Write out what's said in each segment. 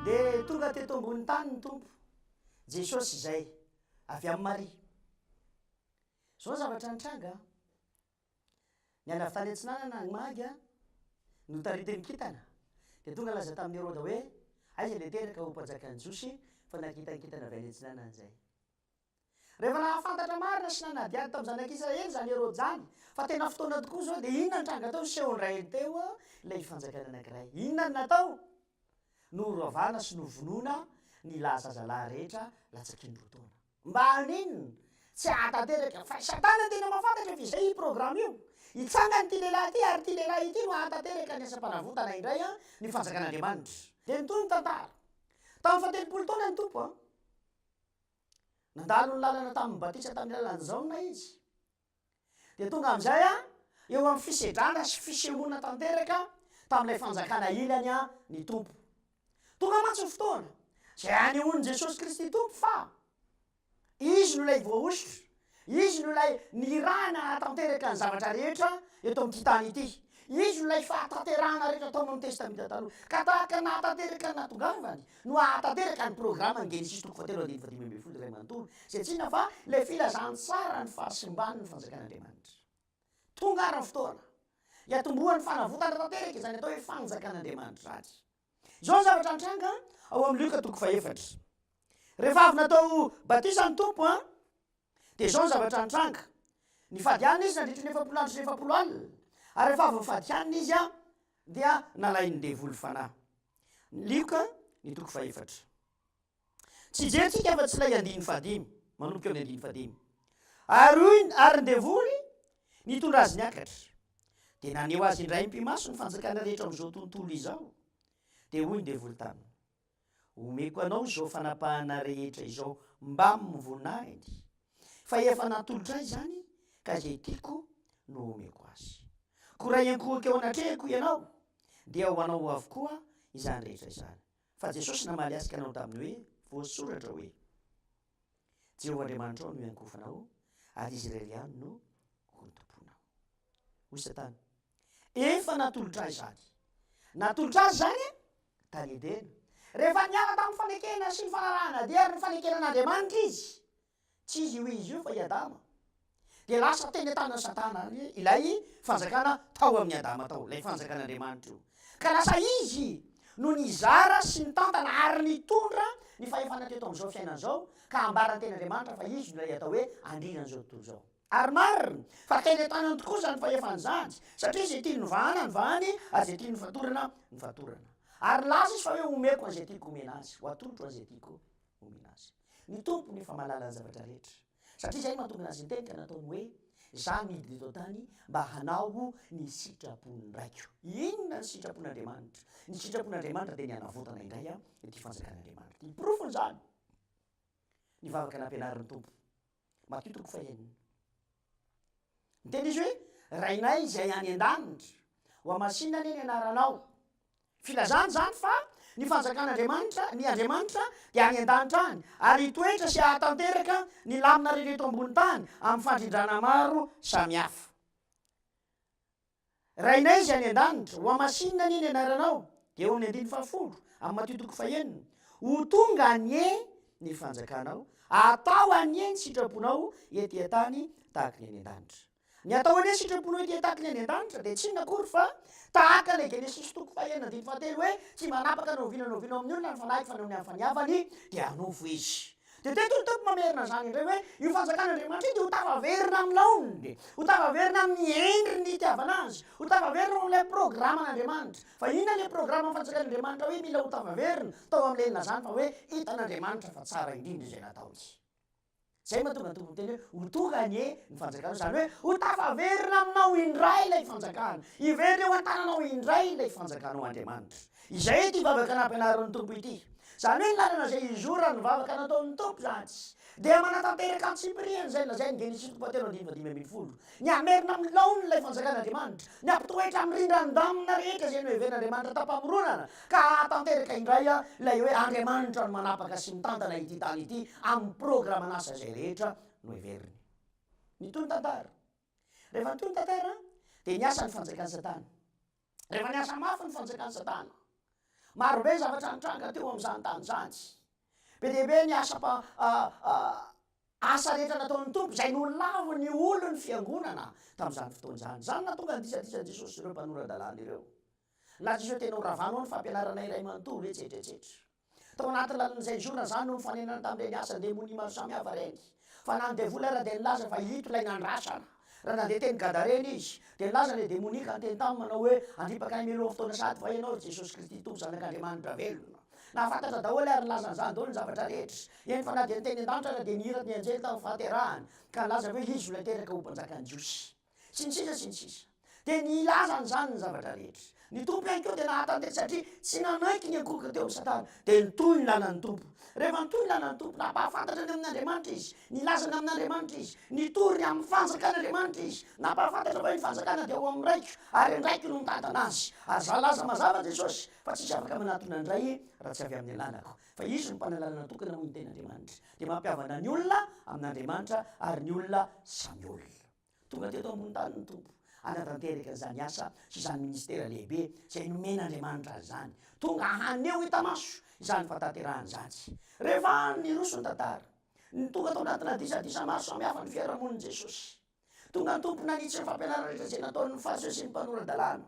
Dia tonga teto ambony tany ny Tompo, Jesosy izay avy amin'i Maria. Izao ny zavatra nitranga an. Niala avy tany atsinanana ny Magy an, notaritin'ny kintana, dia tonga nilaza tamin'i Heroda hoe, Aiza ilay teraka ho mpanjakan'ny Jiosy fa nakitan'ny kintana avy any atsinanana izay. Rehefa nahafantatra marina sy nanadihady tamin'ny zanak'Israely izany Heroda izany fa tena fotoana tokoa izao dia inona ny tranga teo? Niseho indray teo ilay fanjakana anankiray. Inona no natao? Noravana sy novonoina ny lahy zazalahy rehetra latsaky ny roa taona. Mba haninona? Tsy hahatanteraka. Fa Satana no tena mahafantatra fa izay io programme io. Hitsangana ity lehilahy ity ary ity lehilahy ity no hahatanteraka ny asam-panavotana indray ny fanjakan'Andriamanitra. Dia nitohy ny tantara. Tamin'ny fahatelopolo taona ny Tompo an. Nandalo ny lalana tamin'ny batisa tamin'ny alalan'i Jaona izy. Dia tonga amin'izay eo amin'ny fisedrana sy fisehoana tanteraka tamin'ilay fanjakana ilany ny Tompo. Tonga mantsy ny fotoana izay hanehoan'i Jesosy Kristy Tompo fa Izy no ilay voahosotra, Izy no ilay nirahina hahatanteraka ny zavatra rehetra eto amin'ity tany ity. Izy no ilay fahatanterahana rehetra tao amin'ny Testamenta Taloha. Ka tahaka ny nahatanteraka ny nahatongavany no hahatanteraka ny programan'ny Genesisy toko fahatelo andininy fahadimy ambin'ny folo iray manontolo, izay tsy inona fa ilay filazantsara ny fahasimban'ny fanjakan'Andriamanitra. Tonga ary ny fotoana hiatombohan'ny fanavotana tanteraka izany atao hoe fanjakan'Andriamanitra izany. Izao ny zavatra nitranga ao amin'ny Lioka toko fahefatra. Rehefa avy natao batisa ny Tompo an, dia izao ny zavatra nitranga. Nifady hanina izy nandritra ny 40 andro sy 40 alina. Ary rehefa avy nifady hanina izy an, dia nalain'ny devoly fanahy. Lioka ny toko fahefatra. Tsy hijery-tsika afa-tsy ilay andininy fahadimy, manomboka eo amin'ny andininy fahadimy. Ary hoy ary ny devoly nitondra azy niakatra, dia naneho azy indray mpimaso ny fanjakana rehetra amin'izao tontolo izao. Dia hoy ny devoly taminy, Omeko anao izao fanapahana rehetra izao mbamin'ny voninahiny, fa efa natolotra ahy izany ka izay tiako no omeko azy. Koa raha hiankohoka eo anatrehako ianao, dia ho anao avokoa izany rehetra izany. Fa Jesosy namaly azy ka nanao taminy hoe, Voasoratra hoe, Jehovah Andriamanitrao no hiankohofanao, ary Izy irery ihany no hotompoinao. Hoy Satana, Efa natolotra ahy izany. Natolotra azy izany tany Edena. Rehefa niala tamin'ny fanekena sy ny fanarahana dia ary ny fanekena an'Andriamanitra izy, Tsy izy io izy io fa i Adama. Dia lasa teny an-tanan'i Satana any ilay fanjakana tao amin'i Adama tao, ilay fanjakan'Andriamanitra io. Ka lasa izy no nizara sy nitantana ary nitondra ny fahefana teto amin'izao fiainana izao, ka ambaran'ny tenin'Andriamanitra fa izy no ilay atao hoe andrian'izao tontolo izao. Ary marina fa teny an-tanany tokoa izany fahefana izany, satria izay tiany novahana novahany ary izay tiany nofatorana nofatorana. Ary nilaza izy fa hoe omeko an'izay tiako omena azy, ho atolotro an'izay tiako omena azy. Ny Tompo nefa mahalala ny zavatra rehetra. Satria izay no mahatonga Azy niteny ka nataony hoe, Izaho nidina eto an-tany mba hanao ny sitrapon'ny Raiko. Inona ny sitrapon'Andriamanitra? Ny sitrapon'Andriamanitra dia ny hanavotana indray ity fanjakan'Andriamanitra ity. Porofon'izany ny vavaka nampianarin'ny Tompo. Matio toko fahenina. Niteny izy hoe, Rainay izay any an-danitra, hohamasinina anie ny anaranao. Filazana izany fa ny fanjakan'Andriamanitra, ny Andriamanitra dia any an-danitra any, ary hitoetra sy hahatanteraka ny lamina rehetra eto ambony tany amin'ny fandrindrana maro samihafa. Rainay izay any an-danitra, hohamasinina anie ny anaranao, dia eo amin'ny andininy fahafolo, amin'ny Matio toko fahenina, Ho tonga anie ny fanjakanao, atao anie ny sitraponao ety an-tany tahaka ny any an-danitra. Ny atao anie sitraponao ety an-tahaka ny any an-danitra dia tsy inona akory fa tahaka ilay Genesisy toko fahenina andininy fahatelo hoe tsy manapaka na oviana na oviana ao amin'ny olona ny fanahiko fa noho ny amin'ny faniavany dia hanofo izy. Dia teto ny Tompo mamerina izany indray hoe io fanjakan'Andriamanitra io dia ho tafaverina amin'ny laoniny, ho tafaverina amin'ny endriny nitiavana azy, ho tafaverina ao amin'ilay programan'Andriamanitra. Fa inona ilay programan'ny fanjakan'Andriamanitra hoe mila ho tafaverina? Tao amin'ilay nilazany fa hoe hitan'Andriamanitra fa tsara indrindra izay nataony. Izay mahatonga ny Tompo miteny hoe ho tonga anie ny fanjakanao, izany hoe ho tafaverina aminao indray ilay fanjakana, hiverina eo an-tananao indray ilay fanjakanao Andriamanitra. Izay ity vavaka nampianarin'ny Tompo ity. Izany hoe ny lalana izay izoran'ny vavaka nataon'ny Tompo izany dia manatanteraka antsipiriany izay lazain'ny Genesisy toko fahatelo andininy fahadimy ambin'ny folo. Ny hamerina amin'ny laoniny ilay fanjakan'Andriamanitra, ny hampitoetra amin'ny rindran-damina rehetra izay noheverin'Andriamanitra tam-pamoronana, ka hahatanteraka indray ilay hoe Andriamanitra no manapaka sy mitantana ity tany ity amin'ny programan'asa izay rehetra noheveriny. Nitohy ny tantara. Rehefa nitohy ny tantara dia niasa ny fanjakan'i Satana. Rehefa niasa mafy ny fanjakan'i Satana. Marobe ny zavatra nitranga teo amin'izany tany izany. Be dia be ny asa asa rehetra nataon'ny Tompo izay nolavin'ny olon'ny fiangonana tamin'izany fotoana izany. Izany no nahatonga ny disadisa an'i Jesosy sy ireo mpanora-dalàna ireo. Nilaza izy hoe tena horavana ao ny fampianarana iray manontolo, etsetra etsetra. Tao anatin'ny lalan'izay nizorana izany no nifanenana tamin'ireny asan-demonia maro samihafa ireny. Fa na ny devoly ara dia nilaza fa ito ilay nandrasana. Raha nandeha teny Gadarena izy, dia nilaza ilay demonia ka niteny taminy manao hoe, Handripaka ahy mialoha fotoana sahady va ianao, ry Jesosy Kristy Tompo Zanak'Andriamanitra velona? Nahafantatra daholo ary nilaza an'izany daholo ny zavatra rehetra. Eny fa na dia ny teny an-danitra ara dia nihira ny anjely tamin'ny fahaterahany, ka nilaza hoe izy no ilay teraka ho mpanjakan'ny Jiosy. Sy ny sisa sy ny sisa. Dia nilaza an'izany ny zavatra rehetra. Ny Tompo ihany koa dia nahatanteraka satria tsy nanaiky ny ankohoka teo amin'i Satana. Dia nitohy ny lalan'ny Tompo. Rehefa nitohy ny lalan'ny Tompo, nampahafantatra ny amin'Andriamanitra izy. Nilaza ny amin'Andriamanitra izy. Nitory ny amin'ny fanjakan'Andriamanitra izy. Nampahafantatra fa hoe ny fanjakana dia ao amin'ny Raiko, ary ny Raiko no mitantana azy. Ary za laza mazava Jesosy fa tsisy afaka manatona ny Ray raha tsy avy amin'ny alalako. Fa Izy no mpanalalana tokana hoy ny tenin'Andriamanitra. Dia mampihavana ny olona amin'Andriamanitra ary ny olona samy olona. Tonga teto ambony tany ny Tompo hanatanteraka izany asa sy izany ministera lehibe izay nomen'Andriamanitra azy izany. Tonga haneho hita maso izany fahatanterahana izany. Rehefa niroso ny tantara, ny tonga tao anatina disadisa maro samihafa ny fiarahamonin'i Jesosy. Tonga ny Tompo nanitsy ny fampianarana rehetra izay nataon'ny Fariseo sy ny mpanora-dalàna.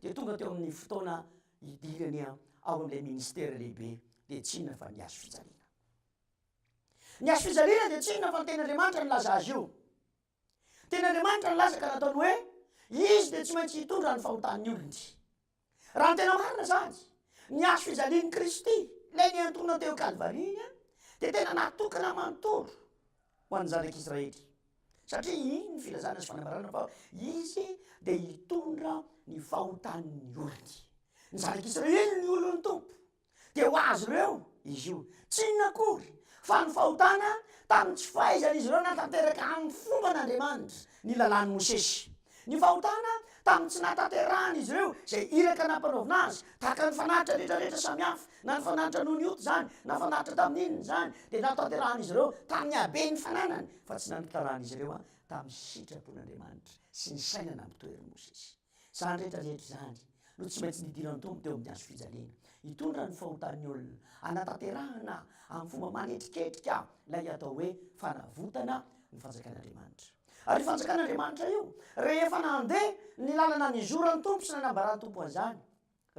Dia tonga teo amin'ny fotoana hidirany ao amin'ilay ministera lehibe, dia tsy inona fa ny hazo fijaliana. Ny hazo fijaliana dia tsy inona fa ny tenin'Andriamanitra nilaza azy io. Tenin'Andriamanitra nilaza ka nataony hoe izy dia tsy maintsy hitondra ny fahotan'ny olony. Raha ny tena marina izany, ny hazo fijalian'i Kristy, ilay niantona teo Kalvary iny, dia tena natokana manontolo ho an'ny zanak'Israely. Satria iny ny filazana sy fanambarana fa izy dia hitondra ny fahotan'ny olony. Ny zanak'Israely ny olon'ny Tompo. dia ho azy ireo izy io. Tsy inona akory fa ny fahotana tamin'ny tsy fahaizan'izy ireo nahatanteraka amin'ny fomban'Andriamanitra ny lalàn'i Mosesy. Ny fahotana tamin'ny tsy nahatanterahan'izy ireo izay iraka nampanaovina azy, tahaka ny fanatitra rehetrarehetra samihafa, na ny fanatitra noho ny ota izany, na fanatitra tamin'ny inona izany, dia natanterahan'izy ireo tamin'ny haben'ny fananany, fa tsy nantanterahan'izy ireo tamin'ny sitrapon'Andriamanitra sy ny saina nampitoherin'i Mosesy. Izany rehetra rehetra izany no tsy maintsy nidiran'ny Tompo teo amin'ny hazo fijaliana, hitondra ny fahotan'ny olona, hanatanterahana amin'ny fomba manetriketrika ilay atao hoe fanavotana ny fanjakan'Andriamanitra. Ary io fanjakan'Andriamanitra io, rehefa nandeha ny lalana nizoran'ny Tompo sy nanambaran'ny Tompo an'izany,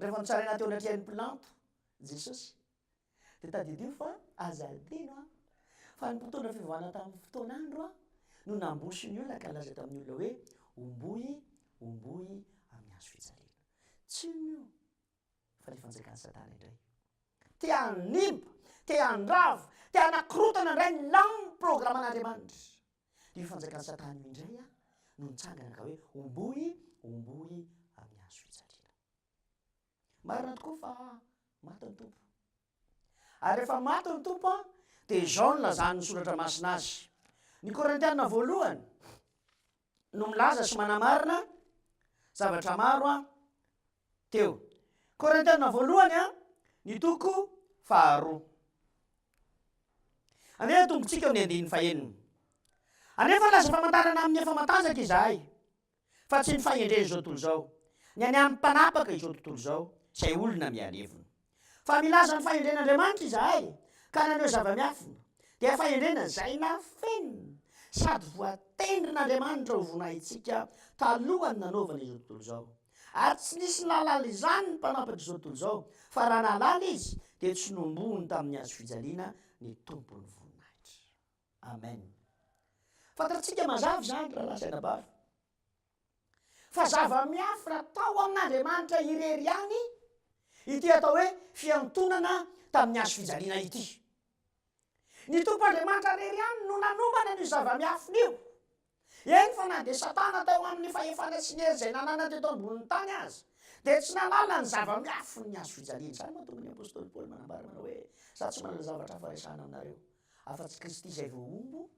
rehefa notsaraina teo anatrehan'i Pilanto Jesosy, Dia tadidio fa aza adino an, fa ny mpitondra fivavahana tamin'ny fotoan'andro an, no nambosy ny olona ka nilaza tamin'ny olona hoe, Homboy, homboy amin'ny hazo fijaliana. Tsy inona io fa ny fanjakan'i Satana indray. Te hanimba, te handrava, te hanakorotana indray ny lamin'ny programan'Andriamanitra. Dia io fanjakan'i Satana io indray an, no nitsangana ka hoe, Homboy, homboy amin'ny hazo fijaliana. Marina tokoa fa maty ny Tompo. Ary rehefa maty ny Tompo an, dia izao no lazan'ny soratra masina azy. Ny Korintiana voalohany no milaza sy manamarina zavatra maro an, teo. Korintiana voalohany an, ny toko faharoa. Andeha atombotsika eo ny andininy fahenina. Anefa laza famantarana amin'ny efa matanjaka izahay. fa tsy ny fahendren'izao tontolo izao, ny any amin'ny mpanapaka izao tontolo izao, izay olona mihalevona. Fa milaza ny fahendren'Andriamanitra izahay, ka naneho zava-miafina, dia fahendrena izay nafenina sady voatendrin'Andriamanitra ho voninahitsika talohan'ny nanaovana izao tontolo izao. Ary tsy nisy nahalala izany ny mpanapaka izao tontolo izao, fa raha nahalala izy, dia tsy nombohiny tamin'ny hazo fijaliana ny Tompon'ny voninahitra. Amen. Fantatsika mazava izany rahalahy sy anabavy fa zava-miafina tao amin'Andriamanitra irery ihany ity atao hoe fiantonana tamin'ny hazo fijaliana ity. Ny Tompo Andriamanitra irery ihany no nanomana an'io zava-miafina io. Eny fa na dia Satana tao amin'ny fahefana sy ny hery izay nananany teto ambonin'ny tany aza, dia tsy nahalala ny zava-miafin'ny hazo fijaliana. Izany mahatonga ny apostoly Paoly manambara manao hoe, Izaho tsy manana zavatra hafa resahana aminareo, afa-tsy Kristy izay voahombo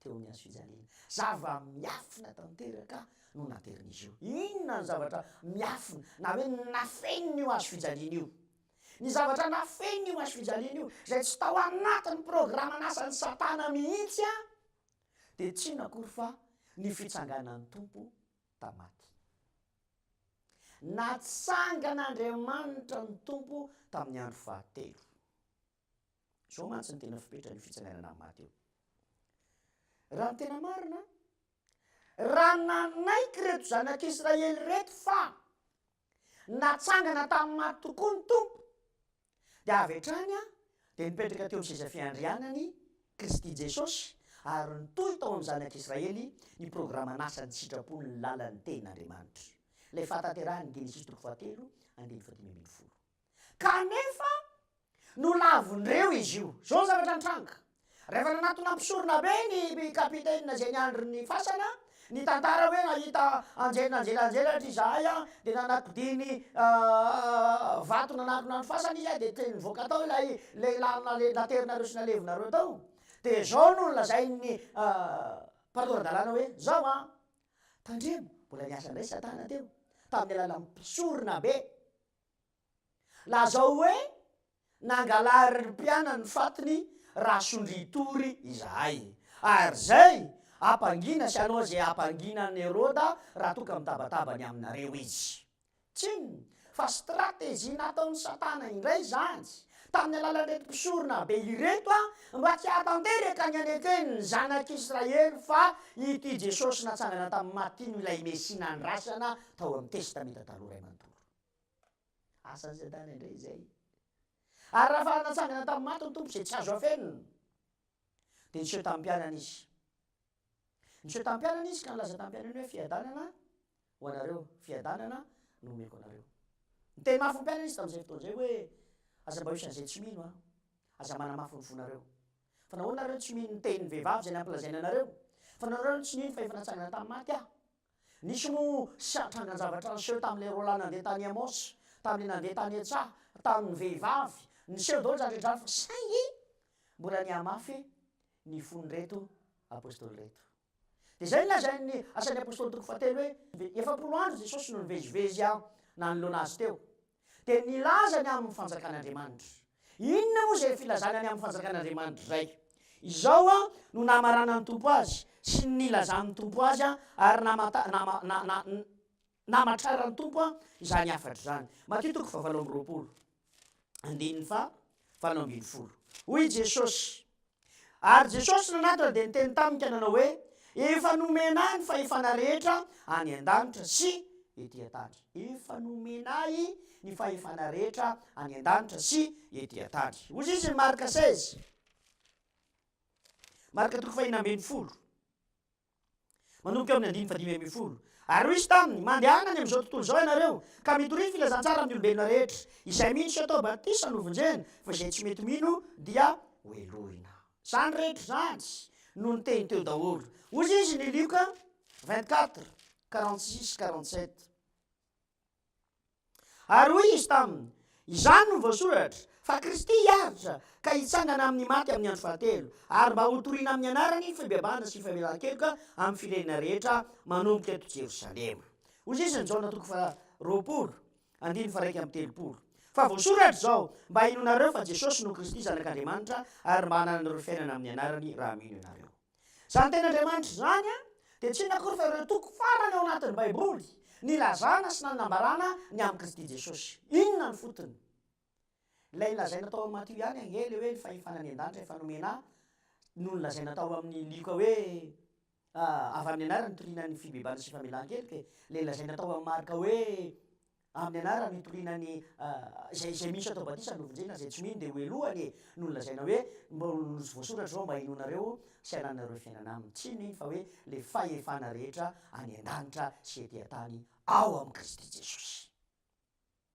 teo amin'ny hazo fijaliana. Zava-miafina tanteraka no naterin'izy io. Inona ny zavatra miafina na hoe nafenin'io hazo fijaliana io? Ny zavatra nafenin'io hazo fijaliana io, izay tsy tao anatin'ny programan'asan'i Satana mihitsy, dia tsy inona akory fa ny fitsanganan'ny Tompo tamin'ny maty. Natsangan'Andriamanitra ny Tompo tamin'ny andro fahatelo. Izao mantsy ny tena fipetran'io fitsanganana amin'ny maty io. Raha ny tena marina, raha nanaiky ireto zanak'Israely ireto fa natsangana tamin'ny maty tokoa ny Tompo, dia avy hatrany dia nipetraka teo amin'ny seza fiandrianany Kristy Jesosy ary nitohy tao amin'ny zanak'Israely ny programan'asan'ny sitrapony ny lalan'ny tenin'Andriamanitra. Ilay fahatanterahan'ny Genesisy toko fahatelo andininy fahadimy ambin'ny folo. Kanefa nolavin'ireo izy io. Izao ny zavatra nitranga, rehefa nanatona mpisoronabe ny kapitenina izay niandry ny fasana, nitantara hoe nahita anjely nanjelanjelatra izahay, dia nanakodiany vato nanakona ny fasana izy, dia te nivoaka tao ilay lehilahy naterinareo sy nalevinareo tao. Dia izao no nolazain'ny mpanora-dalàna hoe, Izao an, tandremo, mbola niasa indray Satana teo, tamin'ny alalan'ny mpisoronabe. Lazao hoe nangalarin'ny mpianany ny fatiny raha sondrian-tory izahay. Ary izay hampangina sy hanao izay hampangina an'i Heroda raha toa ka mitabataba ny aminareo izy. Tsy inona fa stratégie nataon'i Satana indray izany tamin'ny alalan'ireto mpisorona be ireto mba tsy hahatanteraka ny haneken'ny zanak'Israely fa ity Jesosy natsangana tamin'ny maty ity no ilay Mesia nandrasana tao amin'ny Testamenta Taloha iray manontolo. Asan'i Satana indray izay. Ary raha fa natsangana tamin'ny maty ny Tompo izay tsy azo afenina, dia niseho tamin'ny mpianany izy. Niseho tamin'ny mpianany izy ka nilaza tamin'ny mpianany hoe fiadanana ho anareo, fiadanana no omeko anareo. Niteny mafy ny mpianany izy tamin'izay fotoana izay hoe aza mba isan'izay tsy mino an, aza manamafy ny fonareo. Fa nahoana nareo tsy mino ny tenin'ny vehivavy izay nampilazaina anareo? Fa nareo tsy nino fa efa natsangana tamin'ny maty aho. Nisy moa trangan-javatra niseho tamin'ilay roalahy nandeha tany Amos, tamin'ilay nandeha tany an-tsaha, tamin'ny vehivavy. Niseho daholo izany rehetra izany fa saingy mbola nihamafy ny fon'ireto apostoly ireto. Dia izay no lazain'ny Asan'ny Apostoly toko fahatelo hoe, 40 andro Jesosy no nivezivezy nanoloana azy teo. Dia nilaza ny amin'ny fanjakan'Andriamanitra. Inona moa izay filazana ny amin'ny fanjakan'Andriamanitra izay? Izao no namaranan'ny Tompo azy sy ny nilazan'ny Tompo azy ary namata, nama, na, na, namatraran'ny Tompo izany hafatra izany. Matio toko fahavalo amby roapolo, andininy faha 18. Hoy i Jesosy, Ary Jesosy nanatona dia niteny taminy ka nanao hoe, Efa nomena ahy ny fahefana rehetra any an-danitra sy ety an-tany. Efa nomena ahy ny fahefana rehetra any an-danitra sy ety an-tany. Hoy izy ny Marka 16. Marka toko fahina ambin'ny folo. Manomboka eo amin'ny andininy fahadimy ambin'ny folo. Ary hoy izy taminy, Mandehana any amin'izao tontolo izao ianareo, ka mitoria ny filazantsara amin'ny olombelona rehetra. Izay mino sy atao batisa no vonjena, fa izay tsy mety mino dia hohelohina. Izany rehetra izany no niteny teo daholo. Hoy izy ny Lioka 24, 46, 47. Ary hoy izy taminy, Izany no voasoratra, fa Kristy hiaritra ka hitsangana amin'ny maty amin'ny andro fahatelo, ary mba hotorina amin'ny anarany ny fibebahana sy famelan-keloka amin'ny firenena rehetra manomboka eto Jerosalema. Hoy izy ny Jaona toko faha-20, andininy faha-31, Fa voasoratra izao, mba hinoanareo fa Jesosy no Kristy Zanak'Andriamanitra, ary mba hanananareo fiainana amin'ny anarany raha mino ianareo. Izany tenin'Andriamanitra izany dia tsy inona akory fa ireo toko farany ao anatin'ny Baiboly nilazana sy nanambarana ny amin'i Kristy Jesosy. Inona ny fotony? Ilay nolazaina tao amin'ny Matio ihany ange ilay hoe ny fahefana any an-danitra efa nomena ahy no nolazaina tao amin'ny Lioka hoe avy amin'ny anarany nitoriana ny fibebahana sy famelan-keloka e. Ilay lazaina tao amin'ny Marka hoe Amin'ny anarany hitoriana ny izay izay mino sy atao batisa no vonjena, izay tsy mino dia ho helohany e! No nolazaina hoe mba voasoratra izao mba hinoanareo sy hananareo fiainana aminy. Tsy inona iny fa hoe le fahefana rehetra any an-danitra sy ety an-tany ao amin'i Kristy Jesosy.